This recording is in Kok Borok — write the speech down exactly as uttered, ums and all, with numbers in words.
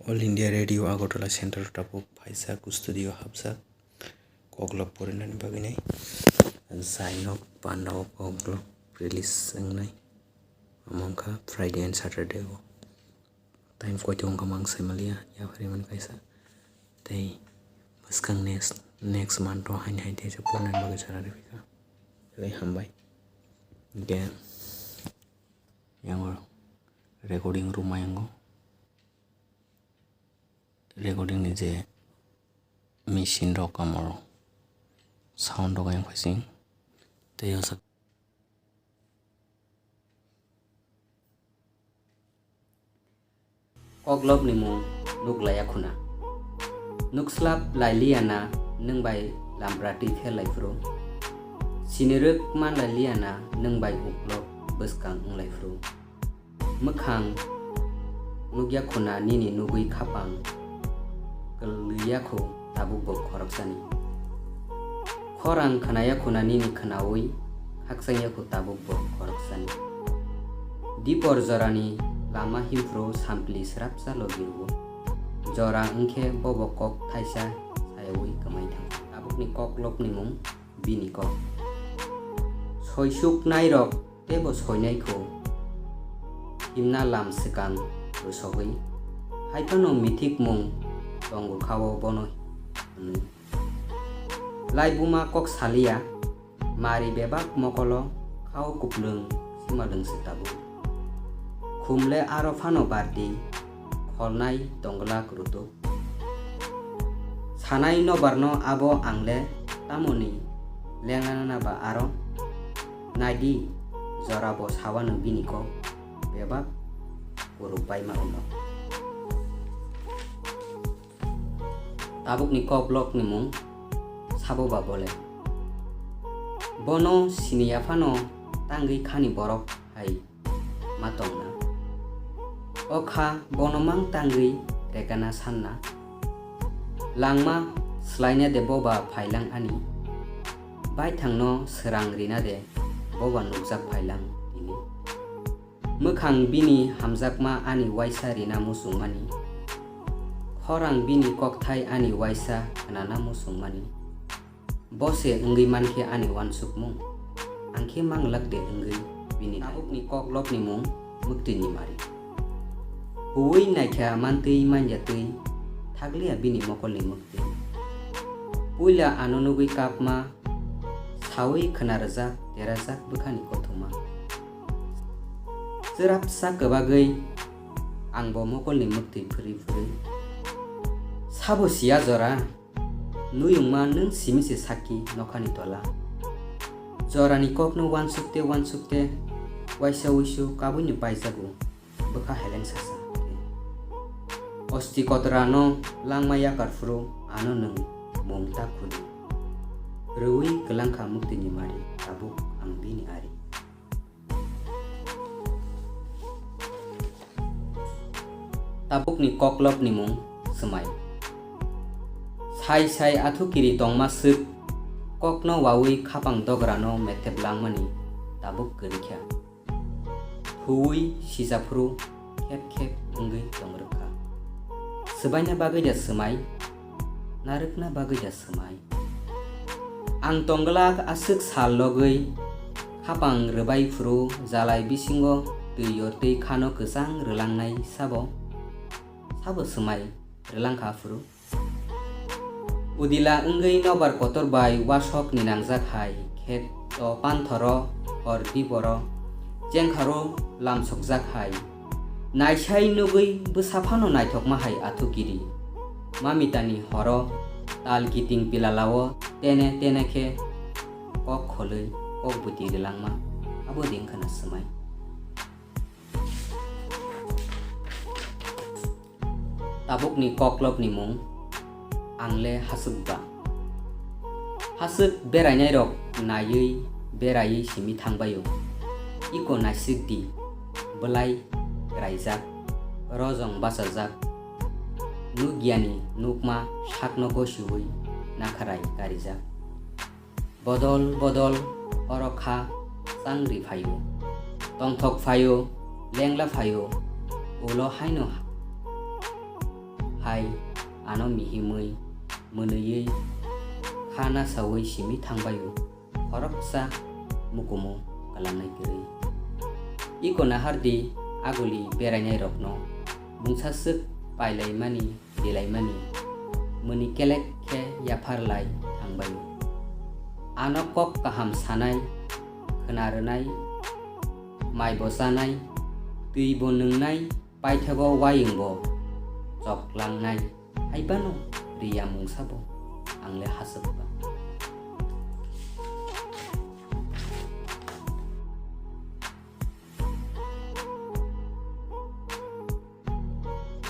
All India Radio Agartala Center tabuk phaisa studio hapjak koklop porinani bagwi nai. Jainok pandao koklop release wngnai. Omo wngkha Friday and Saturday o. Time koito wngkha mang saimalia, yapharimani kaisa. Tei bwskang next, next month o haini hai teisa porinani bagwi sana rwphikha. Tei hambai. Hingke yango recording room ayango. Recording ni je machine rok amo sound rok ayang phaising tei o sak. Koklop ni mung nuk laya khuna. Nuk slap lai liya na nwng bai lamprati pher lai phuru. Sinirwk man lai liya na nwng bai uklok bwskang wng lai phuru. Mwkhang nukya khuna nini nugwi khapang kwlwiya khu tabuk bo khoroksani. Khorang khnaya khuna nini khnaui khakchangya khu tabuk bo khoroksani. Dipor jorani lama himphru sampli srapsa logi rwo. Jora wngkhe bobo kok thaisa sayaui kwmai thang. Tabukni koklopni mung bini kok. Soisuk nairok teibo soinai kho. Himna lam swkang rwsogwi. Haiphano mithik mung tongo khao bono hwnwi. Laibuma kok saliya, mari bebak mokolo khao kuplwng simalwng se tabuk. Khumle aro phano bardi kholnai tongglak rutuk. Sanai nobarno abo ang le tamoni lenglana ba aro? Naidi, jora bo sawano bini kok bebak kuruk baima ulo. Tabukni koklopni mung sabo ba bole. Bono siniya phano tangwi khani borok hai ma tongna. O kha bono mang tangwi rekana sanna. Langma swlaina de boba phailang ani. Baithangno swrang rina de boba nukjak phailang tini. Mwkhang bini hamjakma ani waisa rina muchungmani. Khorang bini kokthai ani waisa khnana muchungmani. Bo se wngwi mankhe ani uansukmung, ang khe manglak de wngwi bini nai. Tabukni koklopni mung mwktwini mari. Huwi naikha mantwi manjatwi thakliya bini mokolni mwktwi. Puila ano nugwi kapma, sawi khna rwjak, derajak bwkhani kothoma. Chwrapsa kwbagwi ang bo mokolni mwktwi phwrwi phwrwi. Sabo siya jora? Nuyungma nwng simi se sakki nokhani tola. Jorani kokno uansukte uansukte waisa wuisu kabuino paijago bwkha heleng sasa. Osti kotorano langma yakar phuru ano nwng mung ta khuni. Rwui kwlangkha muktini mari tabuk ang bini ari. Tabukni koklopni mung swmai. Sai sai athu kiri tongma swk kokno wawi khapang dograno methep langmani tabuk kwrwikha. Thuwi sijaphuru khep khep wngwi tongrwkha. Swbaina bagwi da swmai, narwkna bagwi da swmai. Ang tongglak aswk sal logwi khapang rwbai phuru jalai bisingo twi yortwi khano kwchang rwlangnai sabo? Sabo swmai rwlangkha phuru? Udila wngwi nobar kotor bai wasok ninangjak hai kheto panthoro hor diboro chengkharo lamsokjak hai. Naisai nugwi bwsa phano naithokma hai athu kiri. Mamitani horo tal kiting pilalao tene tene khe kok kholwi kok bwtwi rwlangma abo ding khna swmai. Tabukni koklopni mung ang le haswk ba. Haswk berainairok naiwi beraiwi simi thangbaio. Iko naisik di, bwlai raijak, rojong bachajak, nukyani nukma sakno gosiwi nakharai karijak. Bodol bodol oro kha changri phaio, tongthok phaio, lengla phaio, ulo haino ha-, Hai ano mihimwi mwnwiwi kha nasaui simi thangbaio, khoroksa mukumu kwlanai kwrwi. Iko nahardi aguli berainairokno, bungsaswk pailaimani, dilaimani, mwnwi kelek khe yapharlai thangbaio. Ano kok kaham sanai, khna rwnai, maibo chanai, twibo nwngnai, paithago wayungbo choklangnai, haibano riya mungsabo ang le hachwkba.